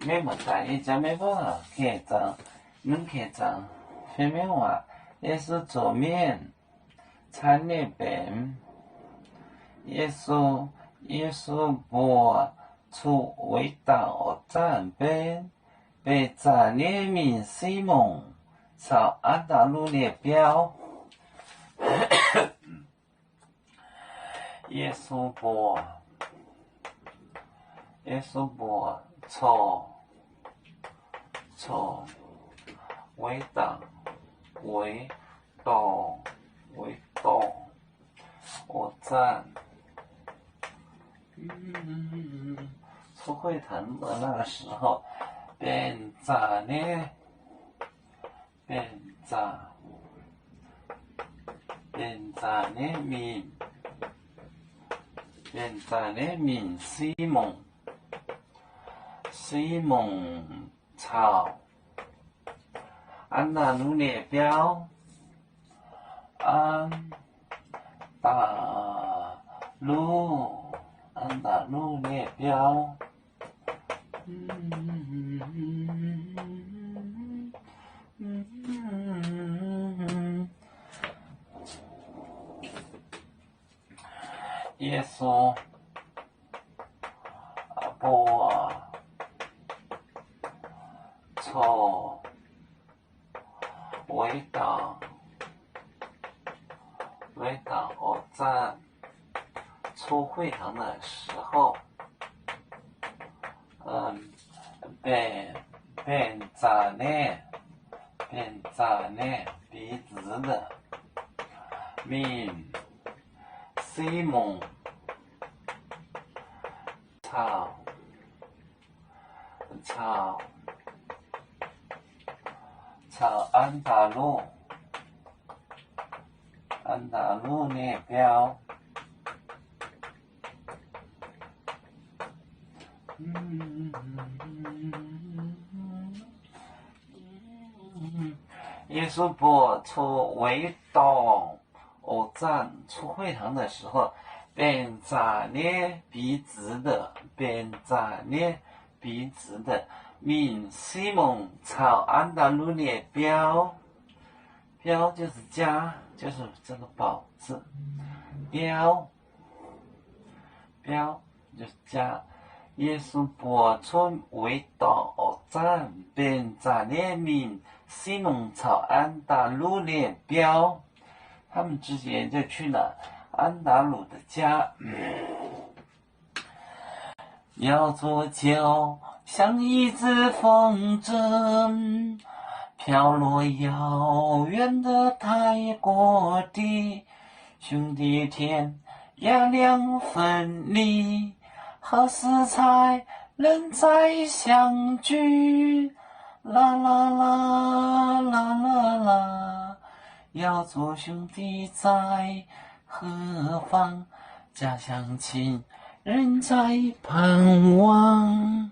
Maiv muonc daaih nyei jaax maiv baac geh zaangc, mv geh zaangc fai maiv waac, Yesu zoux mienh caan ninh benx. Yesu, Yesu mbuox cuqv weic dangc orv zanc benx, benx zaanc nyei mienh Simon caux An^daa^lu nyei biauv. Yesu mbuox, Yesu mbuox corc, corc weic dangc, weic dorngc, weic dorngc orv zanc. Cuqv hueiv taux naaiv deix 时候, benx zaanc nyei, benx zaanc, benx zaanc nyei mienh, benx zaanc nyei mienh Simon, Simon caux An^daa^lu nyei biauv, An^daa^lu, An^daa^lu nyei biauv. Yesu mbuox corc weic dangc, weic dangc orv zanc, cuqv hueiv taux naaiv deix 时候, benx, benx zaanc nyei, benx zaanc nyei, 彼得 mienh Simon caux, caux, caux An^daa^lu, An^daa^lu nyei biauv. Yesu mbuox cuqv weic dorngc orv zanc, cuqv hueiv taux naaiv deix 时候, benx zaanc nyei 彼得, benx zaanc nyei 彼得 mienh Simon caux An^daa^lu nyei biauv. Biauv 就是家, 就是这个宝字. Biauv, biauv, 就是家. Yesu mbuox cuqv weic dorngc orv zanc benx zaanc nyei mienh Simon caux An^daa^lu nyei biauv. 他们之间就去了安达鲁的家。 Yauh zuqc ziouc 像一阵风 zunv, 飘落遥远的太阳国地。 兄弟天涯两分离，何时才能再相聚？啦啦啦，啦啦啦，要做兄弟在何方？家乡亲人在盼望。